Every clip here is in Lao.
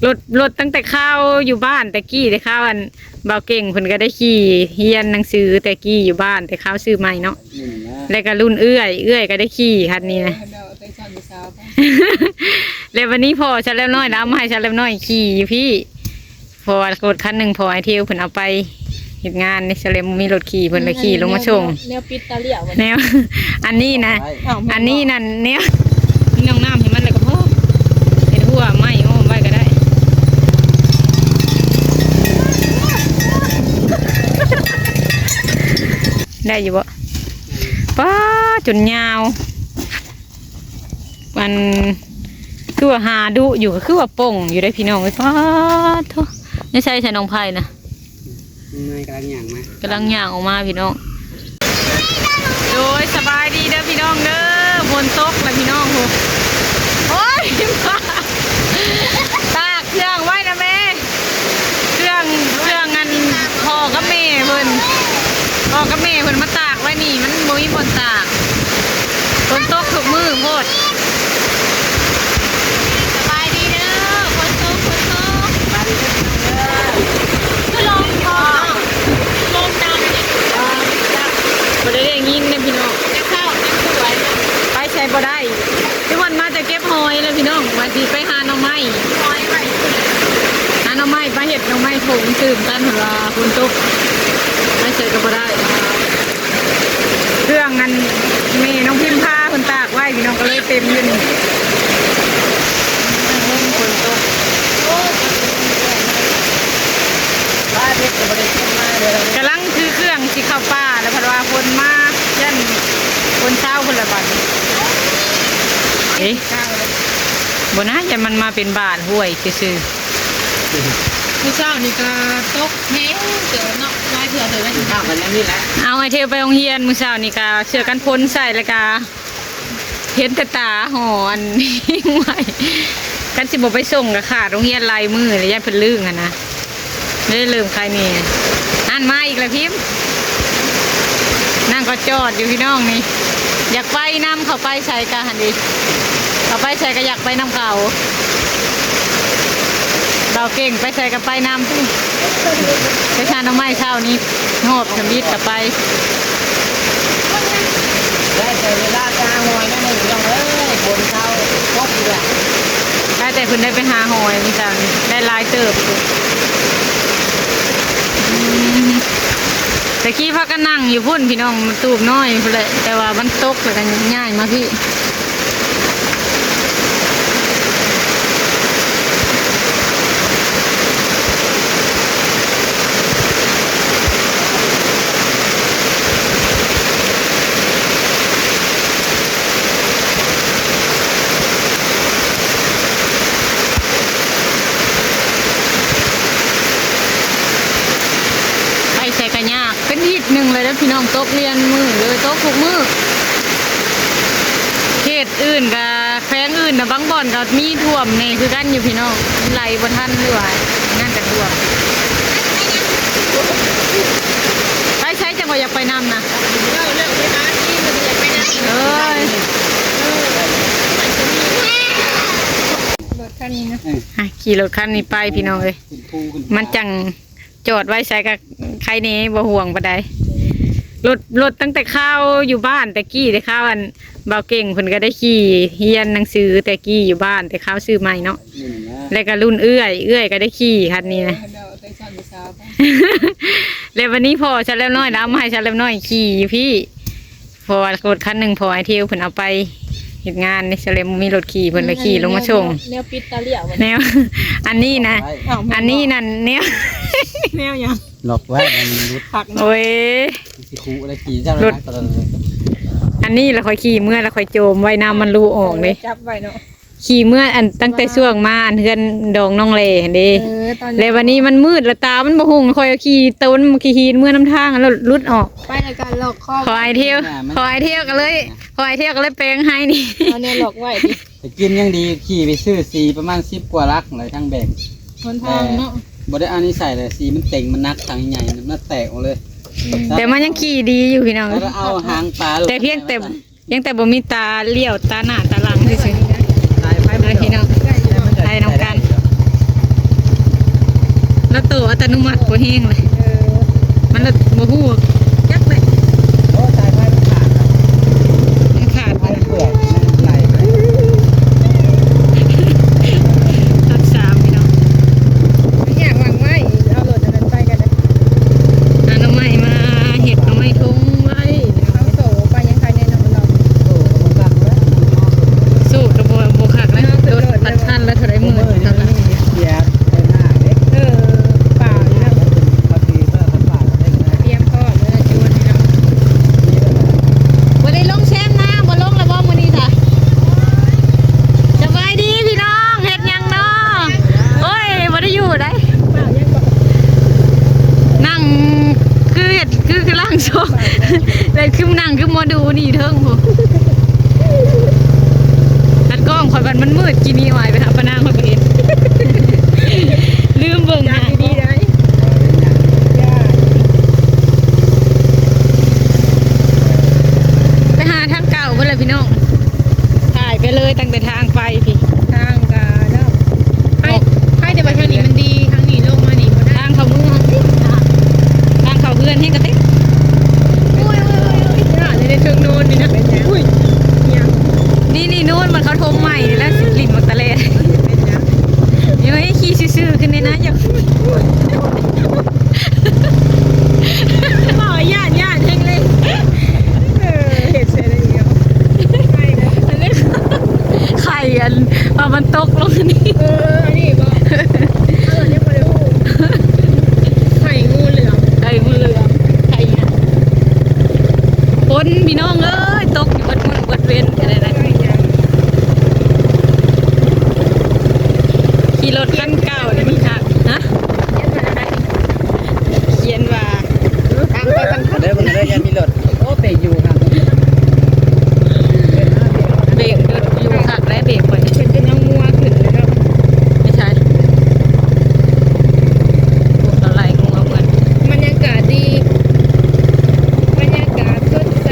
ລົດ ລົດຕັ້ງແຕ່ຄາວຢູ່ບ້ານແຕ່ກີ້ ແຕ່ຄາວອັນ ບ່າວເກັ່ງເພິ່ນກໍໄດ້ຂີ່ຮຽນໜັງສືແຕ່ກີ້ຢູ່ບ້ານ ແຕ່ຄາວຊື້ໃໝ່ເນາະ. ແລ້ວກໍລຸ້ນເອື້ອຍ ເອື້ອຍກໍໄດ້ຂີ່ຄັນນີ້ນະ. ແລ້ວບັດນີ້ພໍ່ສາວແລ້ວນ້ອຍລະເອົາມາໃຫ້ສາວແລ້ວນ້ອຍຂີ່ຢູ່ພີ້ ເພາະວ່າລົດຄັນໜຶ່ງພໍ່ອ້າຍເທວເພິ່ນເອົາໄປເຮັດງານເດ້ ສາວແລ້ວບໍ່ມີລົດຂີ່ ເພິ່ນລະຂີ່ລົງມາສົ່ງ. ແນວ ແນວປິດຕາລ້ຽວ ແນວ ອັນນີ້ນະ ອັນນີ້ນັ້ນແນວ ນ້ອງນ້ຳໃຫ້ມັນແລ້ວກໍພໍ ເຮັດຮົ້ວໄມ້ອ້ອມໄວ້ກໍໄດ້. ໄດ້ຢູ່ບໍ່? ປ້າ ຈົນຍາວ ອັນ ຄືວ່າຫາດຸຢູ່ ກໍຄືວ່າປົ່ງຢູ່ເດ້ພີ່ນ້ອງເອີຍ. ປາດໂທ້ ໃນໃສ ໃສໜອງໄຜ່ນະ? ນ້ອງໄມ້ກຳລັງຍ່າງມາ ກຳລັງຍ່າງອອກມາພີ່ນ້ອງ. ໂດຍ ສະບາຍດີເດີພີ່ນ້ອງເດີ ຝົນຕົກແລ້ວພີ່ນ້ອງ. ໂອ້ຍ ຕາກເຄື່ອງໄວ້ນະແມ່ ເຄື່ອງ ເຄື່ອງອັນພໍ່ກັບແມ່ເພິ່ນ ພໍ່ກັບແມ່ເພິ່ນມາຕາກໄວ້ນີ້ ມັນບໍ່ມີບ່ອນຕາກ ຝົນຕົກທຸກມື້ໂພດ. ສະບາຍດີເດີ ຝົນຕົກ ຝົນຕົກ ສະບາຍດີເດີພີ່ນ້ອງເດີ. ຄືລົມພໍ ລົມນຳນີ້ ບໍ່ໄດ້ໄດ້ຍິນເດ້ພີ່ນ້ອງ. ແຕ່ເຊົ້າຍັງສວຍ ໄປໃສບໍ່ໄດ້. ທຸກຄົນມາແຕ່ເກັບຫອຍແລ້ວພີ່ນ້ອງ ວ່າຊິໄປຫາໜໍ່ໄມ້ ຫອຍໄມ້ ຫາໜໍ່ໄມ້ ໄປເຮັດໜໍ່ໄມ້ຖົງຕື່ມກັນ ເພາະວ່າຝົນຕົກ ໄປໃສກໍບໍ່ໄດ້. ເຄື່ອງອັນແມ່ນ້ອງພິມພາເພິ່ນຕາກໄວ້ພີ່ນ້ອງ ກໍເລີຍເຕັມຢູ່ນີ້. ຝົນຕົກ ກຳລັງຖືເຄື່ອງຊິເຂົ້າປ່າ ແລ້ວພັດວ່າຝົນມາ ຢ້ານຝົນເຊົາພຸ້ນລະບັດນີ້. ເອ ບໍ່ນະ ຢ້ານມັນມາເປັນບາດຫ້ວຍຊື່ໆ. ມື້ເຊົ້ານີ້ກໍຕົກແຮງເຕີບເນາະ ຫຼາຍເທື່ອເຕີບ. ເອົາ ອ້າຍເທວໄປໂຮງຮຽນມື້ເຊົ້ານີ້ກໍເສື້ອກັນຝົນໃສ່ ແລ້ວກໍເຫັນແຕ່ຕາຫໍ່ອັນ ໄວ້ ຄັນຊິບໍ່ໄປສົ່ງກໍຂາດໂຮງຮຽນຫຼາຍມື້ ແລ້ວຢ້ານເພິ່ນລຶ້ງຫັ້ນນະ. ເລີຍເລີ່ມຂາຍແດ່. ຫັ້ນມາອີກແລ້ວພິມ ນາງກໍຈອດຢູ່ພີ່ນ້ອງນີ້ ຢາກໄປນຳ ເຂົາໄປໃສກະຫັ້ນເດ ເຂົາໄປໃສກະຢາກໄປນຳເຂົາ. ບ່າວເກັ່ງໄປໃສກະໄປນຳ ໄປຫາໜໍ່ໄມ້ເຊົ້ານີ້ ຮອບທຳອິດກະໄປ. ໄດ້ແຕ່ເວລາໄປຫາຫອຍແນວໜຶ່ງພີ່ນ້ອງເອີຍ ຝົນເຊົາຕົກອີກແລ້ວ. ໄດ້ແຕ່ເພິ່ນໄດ້ໄປຫາຫອຍມື້ເຊົ້ານີ້ ໄດ້ຫຼາຍເຕີບຢູ່. ອືມ ແຕ່ກີ້ພາກັນນັ່ງຢູ່ພຸ້ນພີ່ນ້ອງ ຕູບນ້ອຍພຸ້ນແຫຼະ ແຕ່ວ່າມັນຕົກແລ້ວກໍຍ້າຍມາພີ້. ໄປໃສກະຍາກ ເປັນທິດໜຶ່ງເລີຍເດີພີ່ນ້ອງ ຕົກລຽນມື້ເລີຍ ຕົກທຸກມື້. ເຂດອື່ນກະ ແຂວງອື່ນນະ ບາງບ່ອນກໍມີຖ້ວມແດ່ຄືກັນຢູ່ພີ່ນ້ອງ ມັນໄຫຼບໍ່ທັນ ຫຼືວ່ານັ້ນກໍຖ້ວມ. ໄປໃສຈັ່ງວ່າຢາກໄປນຳນະ? ເວົ້າເລື່ອງໄປຫາທີ່ມັນຢາກໄປນຳ. ເອີຍ ເອີ ມັນຈະມີ ລົດຄັນນີ້ນະ ອ່ະ ຂີ່ລົດຄັນນີ້ໄປພີ່ນ້ອງເອີຍ ມັນຈັ່ງ ຈອດໄວ້ໃສກໍໄຄແດ່ ບໍ່ຫ່ວງປານໃດ. ລົດ ລົດຕັ້ງແຕ່ຄາວຢູ່ບ້ານແຕ່ກີ້ ແຕ່ຄາວອັນ ບ່າວເກັ່ງເພິ່ນກໍໄດ້ຂີ່ຮຽນໜັງສືແຕ່ກີ້ຢູ່ບ້ານ ແຕ່ຄາວຊື້ໃໝ່ເນາະ. ແລ້ວກໍລຸ້ນເອື້ອຍ ເອື້ອຍກໍໄດ້ຂີ່ຄັນນີ້ນະ. ແລ້ວບັດນີ້ພໍ່ສາວແລ້ວນ້ອຍລະເອົາມາໃຫ້ສາວແລ້ວນ້ອຍຂີ່ຢູ່ພີ້. ເພາະວ່າລົດຄັນໜຶ່ງພໍ່ອ້າຍເທວເພິ່ນເອົາໄປເຮັດງານເດ້ ສະເລັມບໍ່ມີລົດຂີ່ ເພິ່ນລະຂີ່ລົງມາສົ່ງ. ແນວ ແນວປິດຕາລ້ຽວ ແນວ ອັນນີ້ນະ ອັນນີ້ນັ້ນແນວ ແນວຫຍັງ? ລັອກໄວ້ ມັນຫຼຸດ. ໂອ້ຍ ຊິຂູ່ລະຂີ່ເຈົ້າລະ ອັນນີ້ລະຂ້ອຍຂີ່ເມືອລະຂ້ອຍໂຈມໄວ້ ນ້ຳມັນຫຼູອອກເດ້ ຈັບໄວ້ເນາະ. ຂີ່ເມືອອັນຕັ້ງແຕ່ຊ່ວງມາອັນເຮືອນດອງນ້ອງແຫຼຫັ້ນເດ້. ເອີ ແລ້ວບັດນີ້ມັນມືດລະຕາມັນບໍ່ຮຸ່ງ ຂ້ອຍຂີ່ໂຕນຂີ່ຫີນເມືອນຳທາງແລ້ວຫຼຸດອອກ. ໄປແລ້ວກໍລັອກຄໍ ຂໍອ້າຍເທວ ຂໍອ້າຍເທວກໍເລີຍ ຂໍອ້າຍເທວກໍເລີຍແປງໃຫ້ນີ້ ເອົາແນວລັອກໄວ້ຕິ. ແຕ່ກີ້ຍັງດີ ຂີ່ໄປຊື້ສີປະມານສິບກວ່າຫຼັກເລີຍ ທັງແບກຫົນທາງເນາະ. ບໍ່ໄດ້ເອົານີ້ໃສ່ເລີຍ ສີມັນເຕັງ ມັນໜັກ ຖັງໃຫຍ່ ມັນແຕກອອກເລີຍ. ອືມ ແຕ່ມັນຍັງຂີ່ດີຢູ່ພີ່ນ້ອງ ແຕ່ພຽງແຕ່ ພຽງແຕ່ບໍ່ມີຕາລ້ຽວຕາໜ້າຕາຫຼັງຊື່ໆ. ໄປພີ່ນ້ອງ ໄປນຳກັນ. ລະໂຕອັດຕະໂນມັດບໍ່ແຮງເລີຍ. ເອີ ມັນລະບໍ່ຮູ້ຈັກເລີຍ. ໂອ້ ສາຍໄຟມັນຂາດລະ ມັນຂາດ ໄຟເປືອກໄຫຼ. ຕັດສາມ ພີ່ນ້ອງ ມັນຢາກຫວັງໄວ້ ເອົາລົດອັນນັ້ນໄປກັນເດີ ຫາໜໍ່ໄມ້ມາເຮັດໜໍ່ໄມ້ທົ່ງໄວ້. ເຮົາໂສໄປຍັງໄຄແນ່ນອນເນາະ ໂສກະບໍ່ຄັກແລ້ວ ລົດພັນລະເທົ່າໃດໝື່ນເທົ່ານັ້ນ. ເອີ ປ່າເນາະ ຕຽມພ້ອມແລ້ວຈວນເນາະ. ບໍ່ໄດ້ລົງແຊມນາ ບໍ່ລົງລະບໍ່ມື້ນີ້ຊະ? ສະບາຍດີພີ່ນ້ອງ ເຮັດຫຍັງເນາະ? ໂອ້ຍ ບໍ່ໄດ້ຢູ່ໃດ ນັ່ງຄືເຮັດ ຄື ຄືລ່າງໂຊງ ແລ້ວຄືນັ່ງຄືໝໍດູນີ້ເທິງພຸ້ນ. ອັດກ້ອງຂ້ອຍບັດມັນມືດ ກີ້ນີ້ວ່າຍໄປຫາປານາງຂ້ອຍບໍ່ເຫັນ ລືມເບິ່ງໜ້າກ້ອງ. ໄປຫາທາງເກົ່າພຸ້ນແຫຼະພີ່ນ້ອງ ຖ່າຍໄປເລີຍຕັ້ງແຕ່ທາງໄປພີ້. ທາງກະເນາະ ໃຜ ໃຜແຕ່ວ່າທາງນີ້ມັນດີ ທາງນີ້ລົງມານີ້ບໍ່ໄດ້ ທາງເຂົ້າເມືອງ ທາງເຂົ້າເຮືອນແຮງກະຕິ. ໂອ້ຍ ໂອ້ຍ ໂອ້ຍ ໂອ້ຍ ເທິງໂນນນີ້ນະ. ອຸ້ຍ ນີ້ ນີ້ໂນນມັນເຂົາຖົມໃໝ່ນີ້ແຫຼະ ຫຼິ້ນໝາກຕະແລ. ເອີຍ ຂີ່ຊື່ໆຂຶ້ນນີ້ນະ ຢ່າ ເວົ້າຢ້ານ ຢ້ານແຮງເລີຍ. ເອີ ເຮັດໃສ່ໄດ້ດຽວ ໄຂ່ເນາະ ອັນນີ້ໄຂ່ ອັນວ່າມັນຕົກລົງອັນນີ້. ເອີ ອັນນີ້ບໍ່ ເອີ ຍັງບໍ່ໄດ້ຮູ້ ໄຂ່ງູເຫຼືອມ ໄຂ່ງູເຫຼືອມ ໄຂ່ຫຍັງ ຝົນພີ່ນ້ອງເອີຍ ຕົກຢູ່ເບິດມື້ເບິດເວັນກະໄດ້ນະ. ຂີ່ລົດຄັນເກົ່ານີ້ມັນຄັກ ຮະ? ຂຽນວ່າ ທາງໄປບັນທັດ ເດີ ມັນໄດ້ ຍັງມີລົດ ໂອ້ ເບຣກຢູ່ ເບຣກຢູ່ຄັກໄດ໋ ເບຣກໄປ ເພິ່ນຈົນເອົາງົວຂຶ້ນແລ້ວເນາະ. ໄມ່ໃຊ່ ພວກເຂົາໄລ່ງົວເພິ່ນ. ບັນຍາກາດດີ ບັນຍາກາດສົດໃສ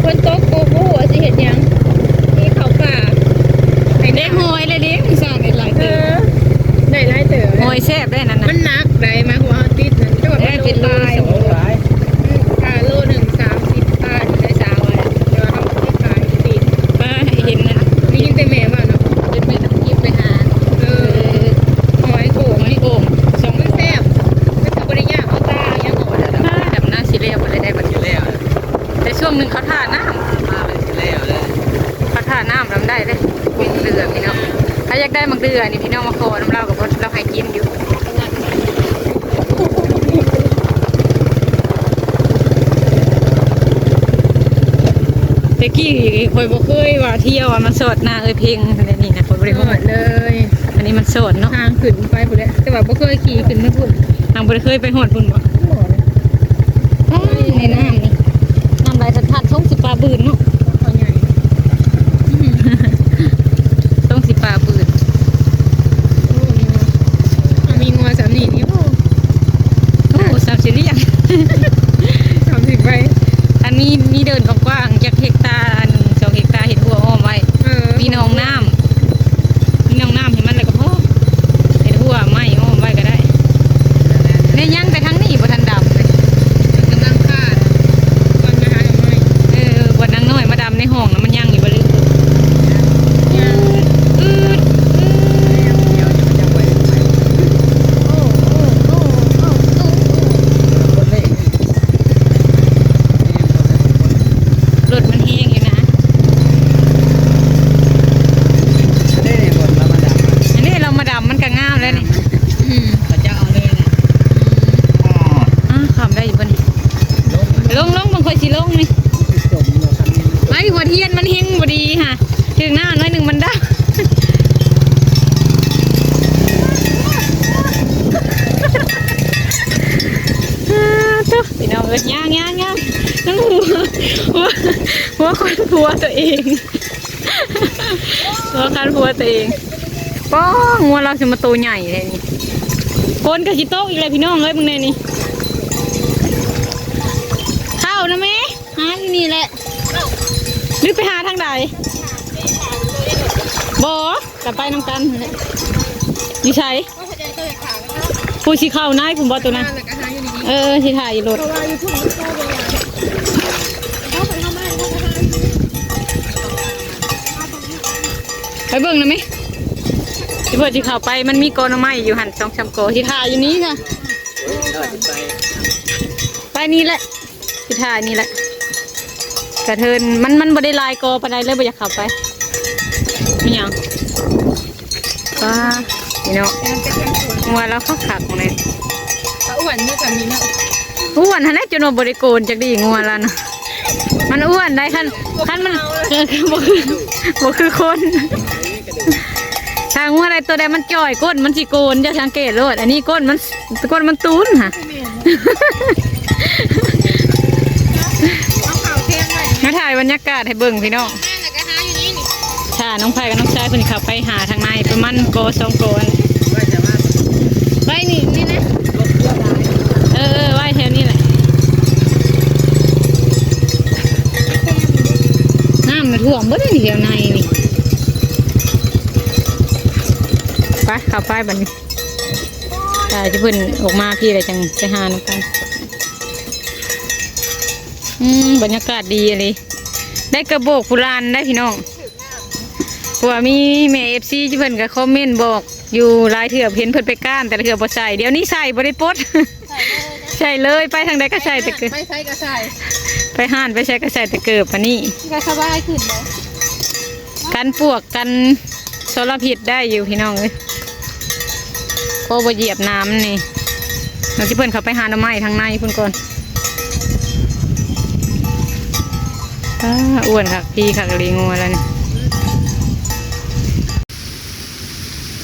ຝົນຕົກກໍບໍ່ຮູ້ວ່າຊິເຮັດຫຍັງ ມີເຂົ້າປ່າ ໄດ້ຫອຍເລີຍເດ້ ມື້ເຊົ້ານີ້ຫຼາຍເຕີບ ເອີ ໄດ້ຫຼາຍເຕີບ ຫອຍແຊບ ໄດ້ນັ້ນນະ ມັນໜັກໄດ໋ ໝາຍຄວາມວ່າເຮົາຕິດນັ້ນ ແຕ່ວ່າມັນໂລຫຼາຍ ໂລຫຼາຍ ອືມ ຄ່າໂລໜຶ່ງສາມສິບບາດ ໄດ້ຊາວ ແຕ່ວ່າເຮົາໄດ້ຂາຍຕິດ ເອີ ເຫັນນັ້ນ ໄດ້ຍິນແຕ່ແມ່ເວົ້າເນາະ ເປັນແມ່ນ້ອງກິບໄປຫາ ເອີ ຫອຍໂຂງ ຫອຍໂຂງ ມັນແຊບ ມັນກໍບໍ່ໄດ້ຍາກ ເອົາຕາຫຍັງອອກ ດຳນາຊິແລ້ວບໍ່ໄດ້ ໄດ້ບັດນີ້ ແຕ່ຊ່ວງໜຶ່ງເຂົາຖ້ານ້ຳ ມາເລີຍ ເຂົາຖ້ານ້ຳລຳໄດ້ເດ້ ໝາກເດື່ອພີ່ນ້ອງ ໃຜຢາກໄດ້ໝາກເດື່ອນີ້ ພີ່ນ້ອງມາຂໍນຳລາວກໍບໍ່ ລາວໃຫ້ກິນຢູ່. ແຕ່ກີ້ຂ້ອຍບໍ່ເຄີຍວ່າທ່ຽວວ່າມາຊອດນາເອື້ອຍເພັງແນວນີ້ນະ ຂ້ອຍບໍ່ໄດ້ຮອດເລີຍ ອັນນີ້ມັນຊອດເນາະ ທາງຂຶ້ນໄປພຸ້ນແຫຼະ ແຕ່ວ່າບໍ່ເຄີຍຂີ່ຂຶ້ນມາພຸ້ນ ທາງບໍ່ໄດ້ເຄີຍໄປຮອດພຸ້ນບໍ່? ບໍ່ເລີຍ ອ້າຍ ໃນນ້ຳນີ້ ນ້ຳໄຫຼທັດໆ ຊົງຊິປາບືນເນາະ ເຂົາໃຫຍ່ ຊົງຊິປາບືນ ໂອ້ ມີງົວສ່ຳນີ້ນີ້ ໂອ້ ໂອ້ ສ່ຳຊິລ້ຽງ ສ່ຳຊິໄປ ຄັນມີ ມີເດີ່ນກວ້າງໆ ຈັກເຮັກຕາ ໜຶ່ງສອງເຮັກຕາ ເຮັດຮົ້ວອ້ອມໄວ້ ເອີ ມີໜອງນ້ຳ ມີໜອງນ້ຳໃຫ້ມັນແລ້ວກໍພໍ ເຮັດຮົ້ວໄມ້ອ້ອມໄວ້ກໍໄດ້ ແມ່ນຍັງແຕ່ທາງນີ້ບໍ່ທັນດຳເລີຍ ກຳລັງຄາດ ກ່ອນມາຫານ້ອງນ້ອຍ ເອີ ບວດນາງນ້ອຍມາດຳໃນຫ້ອງນະ ມັນຍັງຢູ່ບໍ່ ຫຼື ອືດ ອືດ ອືດ ໂອ້ ໂອ້ ໂອ້ ລົດມັນແຮງຢູ່ນະ ອັນນີ້ລາວມາດຳ ອັນນີ້ລາວມາດຳ ມັນກະງາມແລ້ວນີ້ ອືມ ເຂົາເຈົ້າເອົາເລີຍນະ ອືມ ອ້າ ຂ້າມໄດ້ຢູ່ບໍ່ນີ້ ລົງ ລົງ ເບິ່ງຂ້ອຍຊິລົງນີ້ ໄປຫົວທຽນມັນແຮງບໍ່ດີຫະ ຖືກນ້ຳໜ້ອຍໜຶ່ງມັນດຳ ອ້າ ໂທ້ ພີ່ນ້ອງເອີຍ ຍ່າງໆໆ ນັ້ນຫົວ ຫົວ ຫົວຄວັນຜົວຕົວເອງ ຫົວຄວັນຜົວຕົວເອງ ປ້ອ ງົວລາວຊິມາໂຕໃຫຍ່ແທ້ນີ້ ຝົນກໍຊິຕົກອີກແລ້ວ ພີ່ນ້ອງເອີຍ ເບິ່ງແດ່ນີ້ ເຂົ້ານະແມ່ ຫາຢູ່ນີ້ແຫຼະ ຫຼືໄປຫາທາງໃດ? ບໍ່ ກໍໄປນຳກັນຫັ້ນແຫຼະ ຢູ່ໃສ? ໂອ້ຍ ເຂົ້າໃຈໂຕເອງຂາວແລ້ວເນາະ ຜູ້ຊິເຂົ້າໃນພຸ້ນບໍ່ໂຕນັ້ນ? ແລ້ວກໍຫາຢູ່ນີ້ ເອີ ຊິຖ່າຍຢູ່ລົດ ເພາະວ່າຢູ່ພຸ້ນມັນກໍເວລາ ເຂົ້າໄປເຂົ້າມາ ເຂົ້າໄປຫາຢູ່ນີ້ ໄປເບິ່ງນຳແມ ຊິເພິ່ນຊິເຂົ້າໄປ ມັນມີກໍໜໍ່ໄມ້ຢູ່ຫັ້ນສອງສາມກໍ ຊິຖ່າຍຢູ່ນີ້ຊະ ໄປນີ້ແຫຼະ ຊິຖ່າຍນີ້ແຫຼະ ກະເທີນ ມັນ ມັນບໍ່ໄດ້ຫຼາຍກໍປານໃດ ເລີຍບໍ່ຢາກເຂົ້າໄປ ມີຫຍັງ ປ້າ ພີ່ນ້ອງ ແຕ່ມັນເປັນທາງສວນ ງົວລາວຄັກໆ ນີ້ ກໍອ້ວນຢູ່ກັນນີ້ເນາະ ອ້ວນຫັ້ນແຫຼະ ຈົນວ່າບໍ່ໄດ້ໂກນຈັກດີ ງົວລາວນະ ມັນອ້ວນໄດ໋ ຄັນ ຄັນມັນ ບໍ່ຄື ບໍ່ຄືຄົນ ຖ້າງົວໃດຕົວໃດມັນຈ່ອຍ ກົ້ນມັນຊິໂກນ ເຈົ້າສັງເກດໂລດ ອັນນີ້ກົ້ນມັນ ກ້ນມັນຕູນຫະ ມາຖ່າຍບັນຍາກາດໃຫ້ເບິ່ງພີ່ນ້ອງ ຖ້ານ້ອງໄພກັບນ້ອງຊາຍເພິ່ນເຂົ້າໄປຫາທາງໃນ ປະມານກໍສອງກໍ ໄວ້ນີ້ ນີ້ນະ ເອີ ເອີ ໄວ້ແຖວນີ້ແຫຼະ ນ້ຳມັນຖ້ວມເບິດນີ້ແຖວໃນນີ້ ໄປ ເຂົ້າໄປບັດນີ້ ຖ້າຊິເພິ່ນອອກມາພີ້ແລ້ວ ຈັ່ງໄປຫານຳກັນ ອືມ ບັນຍາກາດດີອີ່ຫຼີ ໄດ້ກະໂບກຜູ້ຫຼານໄດ້ພີ່ນ້ອງ ເພາະວ່າມີແມ່ເອັຟຊີເພິ່ນກໍຄອມເມັນບອກຢູ່ຫຼາຍເທື່ອ ເຫັນເພິ່ນໄປກ້ານແຕ່ລະເທື່ອບໍ່ໃສ່ ດຽວນີ້ໃສ່ບໍ່ໄດ້ປົດ ໃສ່ເລີຍ ໃສ່ເລີຍ ໄປທາງໃດກໍໃສ່ແຕ່ເກີບ ໄປໃສກໍໃສ່ ໄປຮ້ານໄປໃສກໍໃສ່ແຕ່ເກີບ ອັນນີ້ ກໍສະບາຍຂຶ້ນເດ້ ກັນປວກກັນ ຊະລະພິດໄດ້ຢູ່ພີ່ນ້ອງເອີຍ ພໍບໍ່ຢຽບນ້ຳນີ້ ມັນຊິເພິ່ນເຂົ້າໄປຫາໜໍ່ໄມ້ທາງໃນພຸ້ນກ່ອນ ອ້າ ອ້ວນຄັກ ພີຄັກອີ່ຫຼີງົວລາວນີ້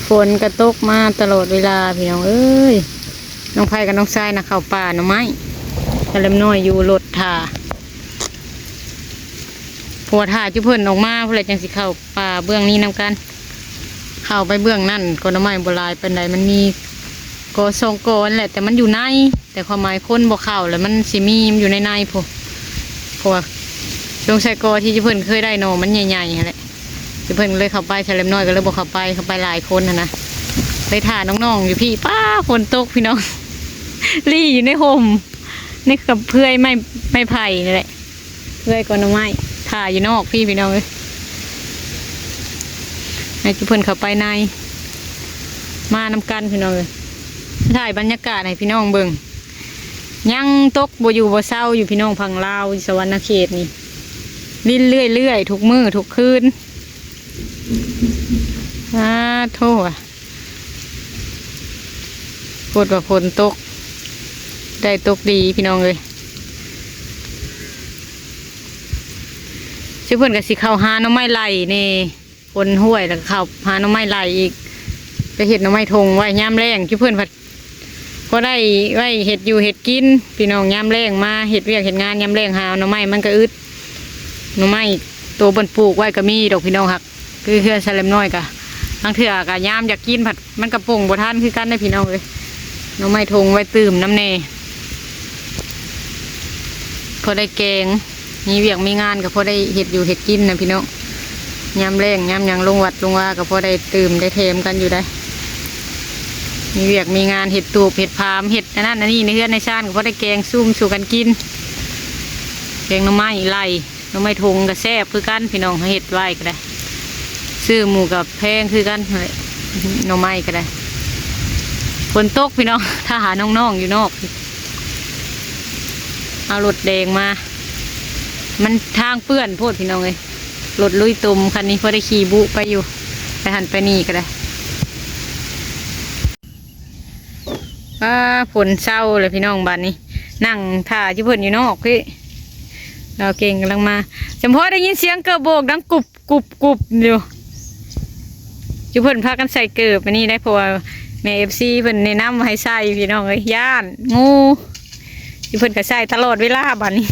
ຝົນກໍຕົກມາຕະຫຼອດເວລາພີ່ນ້ອງເອີຍ ນ້ອງໄພກັບນ້ອງຊາຍນະເຂົ້າປ່າໜໍ່ໄມ້ ກະເລັມນ້ອຍຢູ່ລົດຖ້າ ເພາະວ່າຖ້າຈຸເພິ່ນອອກມາພຸ້ນແຫຼະ ຈັ່ງຊິເຂົ້າປ່າເບື້ອງນີ້ນຳກັນ ເຂົ້າໄປເບື້ອງນັ້ນກໍໜໍ່ໄມ້ບໍ່ຫຼາຍປານໃດ ມັນມີກໍສອງກໍຫັ້ນແຫຼະ ແຕ່ມັນຢູ່ໃນ ແຕ່ຄວາມໝາຍຄົນບໍ່ເຂົ້າ ແລ້ວມັນຊິມີ ມັນຢູ່ໃນໆພຸ້ນ ເພາະວ່າສົງໄສກໍທີ່ຈຸເພິ່ນເຄີຍໄດ້ໜໍ່ມັນໃຫຍ່ໆຫັ້ນແຫຼະ ຈຸເພິ່ນເລີຍເຂົ້າໄປ ສະເລັມນ້ອຍກໍເລີຍບໍ່ເຂົ້າໄປ ເຂົ້າໄປຫຼາຍຄົນຫັ້ນນະ ເລີຍຖ້ານ້ອງໆຢູ່ພີ້ ປ້າ ຝົນຕົກພີ່ນ້ອງ ລີ້ຢູ່ໃນຮົ່ມ ໃນກັບເພື່ອຍໄມ້ ໄມ້ໄຜ່ນີ້ແຫຼະ ເອື້ອຍກໍໜໍ່ໄມ້ ຖ້າຢູ່ນອກພີ້ພີ່ນ້ອງເອີຍ ໃຫ້ຈຸເພິ່ນເຂົ້າໄປໃນ ມານຳກັນພີ່ນ້ອງເອີຍ ຖ່າຍບັນຍາກາດໃຫ້ພີ່ນ້ອງເບິ່ງ ຍັງຕົກບໍ່ຢູ່ບໍ່ເຊົາຢູ່ພີ່ນ້ອງຝັ່ງລາວ ສະຫວັນນະເຂດນີ້ ລິນເລື້ອຍໆ ທຸກມື້ທຸກຄືນ ອາໂທ້ ໂພດວ່າຝົນຕົກ ໄດ້ຕົກດີພີ່ນ້ອງເອີຍ ເຊິ່ງເພິ່ນກໍຊິເຂົ້າຫາໜໍ່ໄມ້ໄລ່ແດ່ ຝົນຫ້ວຍ ແລ້ວກໍເຂົ້າຫາໜໍ່ໄມ້ໄລ່ອີກ ໄປເຮັດໜໍ່ໄມ້ຖົງໄວ້ຍາມແລ້ງ ຈຸເພິ່ນພັດ ພໍໄດ້ໄວ້ເຮັດຢູ່ເຮັດກິນ ພີ່ນ້ອງ ຍາມແລ້ງມາເຮັດວຽກເຮັດງານ ຍາມແລ້ງຫາເອົາໜໍ່ໄມ້ມັນກໍອຶດ ໜໍ່ໄມ້ໂຕເພິ່ນປູກໄວ້ກໍມີດອກພີ່ນ້ອງ ຫາກ ຄືເຮືອນສະເລັມນ້ອຍກະ ລາງເທື່ອກະຍາມຢາກກິນພັດ ມັນກະປົງບໍ່ທັນຄືກັນເດ້ພີ່ນ້ອງເອີຍ ໜໍ່ໄມ້ຖົງໄວ້ຕື່ມນຳແດ່ ພໍໄດ້ແກງ ມີວຽກມີງານກະພໍໄດ້ເຮັດຢູ່ເຮັດກິນນະພີ່ນ້ອງ ຍາມແລ້ງຍາມຫຍັງລົງວັດລົງວາກະພໍໄດ້ຕື່ມໄດ້ແຖມກັນຢູ່ໄດ໋ ມີວຽກມີງານເຮັດຕູບເຮັດພາມ ເຮັດອັນນັ້ນອັນນີ້ໃນເຮືອນໃນຊານກະພໍໄດ້ແກງຊຸມສູ່ກັນກິນ ແກງໜໍ່ໄມ້ໄລ່ ໜໍ່ໄມ້ຖົງກໍແຊບຄືກັນພີ່ນ້ອງ ເຮັດໄວ້ກໍໄດ້ ຊື້ໝູ່ກໍແພງຄືກັນຫັ້ນແຫຼະ ໜໍ່ໄມ້ກໍໄດ້ ຝົນຕົກພີ່ນ້ອງ ຖ້າຫານ້ອງໆຢູ່ນອກ ເອົາລົດແດງມາ ມັນທາງເປື້ອນໂພດພີ່ນ້ອງເອີຍ ລົດລຸຍຕົມຄັນນີ້ ພໍໄດ້ຂີ່ບຸໄປຢູ່ ໄປຫັ້ນໄປນີ້ກໍໄດ້. ອ້າ ຝົນເຊົາແລ້ວພີ່ນ້ອງ ບາດນີ້ນັ່ງຖ້າຢູ່ເພິ່ນຢູ່ນອກພີ້ ລາວເກັ່ງກຳລັງມາ ຈຳພໍໄດ້ຍິນສຽງເກີບໂບກດັງກຸບກຸບກຸບຢູ່ ຢູ່ເພິ່ນພາກັນໃສ່ເກີບອັນນີ້ໄດ໋ ເພາະວ່າແມ່ເອັຟຊີເພິ່ນແນະນຳໃຫ້ໃສ່ພີ່ນ້ອງເອີຍ ຢ້ານງູ ຢູ່ເພິ່ນກໍໃສ່ຕະຫຼອດເວລາບາດນີ້.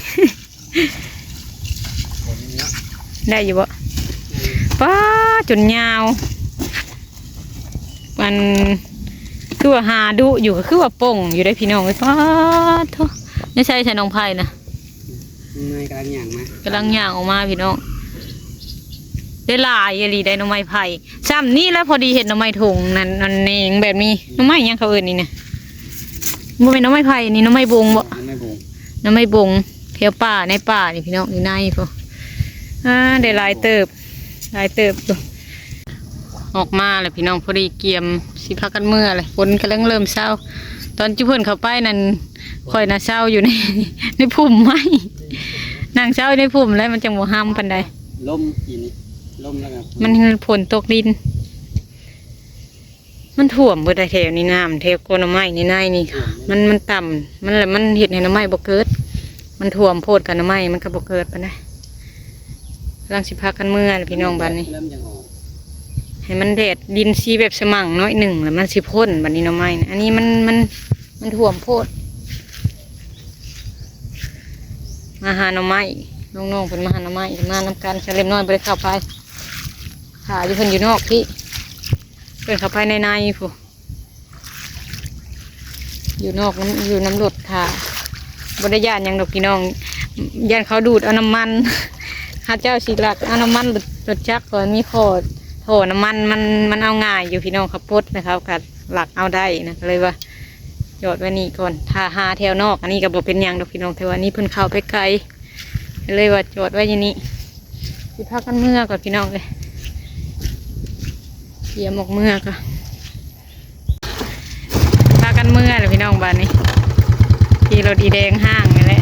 ໄດ້ຢູ່ບໍ່? ປ້າ ຈົນຍາວ ອັນ ຄືວ່າຫາດຸຢູ່ ກໍຄືວ່າປົ່ງຢູ່ເດ້ພີ່ນ້ອງເອີຍ ປ້າໂທ້ ໃນໃສ ໃສໜອງໄຜ່ນະ ນ້ອງໄມ້ກຳລັງຍ່າງມາ ກຳລັງຍ່າງອອກມາພີ່ນ້ອງ ໄດ້ຫຼາຍອີ່ຫຼີໄດ໋ ໜໍ່ໄມ້ໄຜ່ ຊ່ຳນີ້ແຫຼະ ພໍດີເຮັດໜໍ່ໄມ້ຖົງນັ້ນ ອັນນີ້ແບບນີ້ ໜໍ່ໄມ້ຫຍັງເຂົາເອີ້ນນີ້ນະ? ບໍ່ແມ່ນໜໍ່ໄມ້ໄຜ່ນີ້ ໜໍ່ໄມ້ບົງບໍ? ໜໍ່ໄມ້ບົງ ໜໍ່ໄມ້ບົງ ແຖວປ່າ ໃນປ່ານີ້ພີ່ນ້ອງ ຢູ່ໃນພຸ້ນ. ອ່າ ໄດ້ຫຼາຍເຕີບ ຫຼາຍເຕີບຢູ່. ອອກມາແລ້ວພີ່ນ້ອງ ພໍດີກຽມຊິພາກັນເມືອແລ້ວ ຝົນກຳລັງເລີ່ມເຊົາ. ຕອນຈຸເພິ່ນເຂົ້າໄປນັ້ນ ຂ້ອຍນະເຊົາຢູ່ໃນ ໃນພຸ່ມໄມ້ ນັ່ງເຊົາຢູ່ໃນພຸ່ມແລ້ວ ມັນຈັ່ງບໍ່ຮຳປານໃດ. ລົມປີນີ້ ລົມແລ້ວກໍ ມັນຝົນຕົກດິນ. ມັນຖ້ວມເບິດແຖວນີ້ ນ້ຳແຖວກົກໜໍ່ໄມ້ໃນໆນີ້ ມັນ ມັນຕ່ຳ ມັນລະ ມັນເຮັດໃຫ້ໜໍ່ໄມ້ບໍ່ເກີດ. ມັນຖ້ວມໂພດ ກະໜໍ່ໄມ້ມັນກໍບໍ່ເກີດປານໃດ. ກຳລັງຊິພາກັນເມືອແລ້ວພີ່ນ້ອງ ບາດນີ້ ໃຫ້ມັນແດດ ດິນສີແບບສະໝັ່ງໜ້ອຍໜຶ່ງ ແລ້ວມັນຊິພົ້ນ. ບາດນີ້ໜໍ່ໄມ້ນະ ອັນນີ້ມັນ ມັນ ມັນຖ້ວມໂພດ. ມາຫາໜໍ່ໄມ້ ນ້ອງໆເພິ່ນມາຫາໜໍ່ໄມ້ ມານຳກັນ. ສາວເລັບນ້ອຍບໍ່ໄດ້ເຂົ້າໄປ ຖ້າຢູ່ ເພິ່ນຢູ່ນອກພີ້ ເພິ່ນເຂົ້າໄປໃນໆພຸ້ນ. ຢູ່ນອກນຳ ຢູ່ນຳລົດຖ້າ ບໍ່ໄດ້ຢ້ານຫຍັງດອກພີ່ນ້ອງ ຢ້ານເຂົາດູດເອົານ້ຳມັນ. ເຂົາເຈົ້າຊິລັກເອົານ້ຳມັນລົດ ລົດຈັກ ເພາະມີຂໍ້ ທໍ່ນ້ຳມັນ ມັນ ມັນເອົາງ່າຍຢູ່ພີ່ນ້ອງ ເຂົາປົດນະ ເຂົາກໍລັກເອົາໄດ້ນະ ກໍເລີຍວ່າຈອດໄວ້ນີ້ກ່ອນ ຖ້າຫາແຖວນອກ. ອັນນີ້ກໍບໍ່ເປັນຫຍັງດອກພີ່ນ້ອງ ແຕ່ວ່ານີ້ເພິ່ນເຂົ້າໄປໄກ ເລີຍວ່າຈອດໄວ້ຢູ່ນີ້. ຊິພາກັນເມືອກ່ອນພີ່ນ້ອງເອີຍ ກຽມອອກເມືອກ່ອນ. ພາກັນເມືອແລ້ວພີ່ນ້ອງ ບາດນີ້ ຂີ່ລົດອີແດງຫ້າງນີ້ແຫຼະ.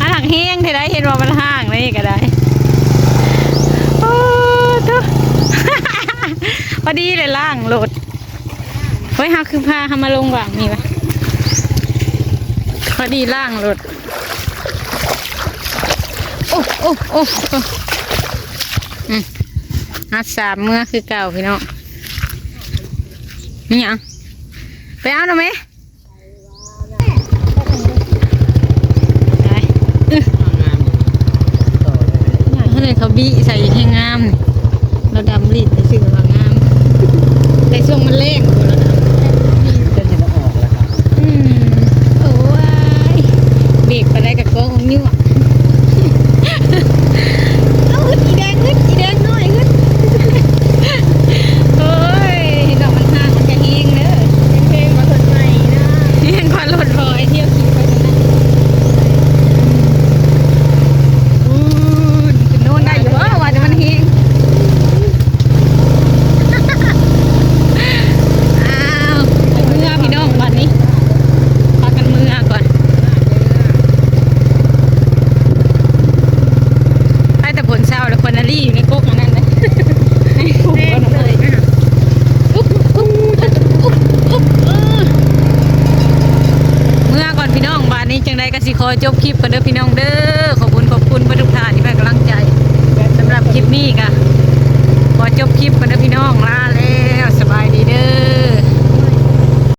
ອັນຫັກແຮງແທ້ໃດ ເຫັນວ່າມັນຫ້າງນີ້ກໍໄດ້. ໂອ້ໂທ້ ພໍດີເລີຍລ້າງລົດ. ເຮີ້ຍ ເຮົາຄືພາເຮົາມາລົງຫວ່າງນີ້ວະ? ພໍດີລ້າງລົດ. ໂອ້ ໂອ້ ໂອ້ ໂອ້ ອືມ ຮັດສາມເມືອຄືເກົ່າພີ່ນ້ອງ. ມີຫຍັງ? ໄປເອົາໜ່ອຍແມ. ໄປ ເອີ ເຂົາບີໃສ່ແຮງງາມ ລາວດຳລີດໄປຊື້ວ່າງາມ ແຕ່ຊ່ວງມັນແລ້ງ ອືມ ໂອ້ຍ ເບກປານໃດກໍກອງຢູ່. ເອົາ ຮຶດ ອີແດງ ຮຶດ ອີແດງນ້ອຍ ຮຶດ. ໂອ້ຍ ດອກມັນຫ້າງ ມັນກະແຮງເດີ ແຮງກວ່າລົດໃໝ່ເດີ ແຮງກວ່າລົດບໍ່ ໄອ້ທ່ຽວຂີ່ໄປນັ້ນນະ. ໂອ້ຍ ຂຶ້ນໂນ້ນໄດ້ຢູ່ບໍ່ ວ່າແຕ່ມັນແຮງ. ອ້າວ ເມືອພີ່ນ້ອງ ບາດນີ້ ພາກັນເມືອກ່ອນ. ໄປແຕ່ຝົນເຊົາແລ້ວ ຄວນນາລີຢູ່ໃນກົກອັນນັ້ນນະ ໃນກົກ ແມ່ນເລີຍນະ. ອຸບ ອຸບ ອຸບ ອຸບ ເອີ ເມືອກ່ອນພີ່ນ້ອງ ບາດນີ້ຈັ່ງໃດກໍຊິຂໍຈົບຄລິບກ່ອນເດີພີ່ນ້ອງເດີ. ຂອບຄຸນ ຂອບຄຸນເບິດທຸກທ່ານທີ່ໃຫ້ກຳລັງໃຈ. ສຳລັບຄລິບນີ້ກໍຂໍຈົບຄລິບ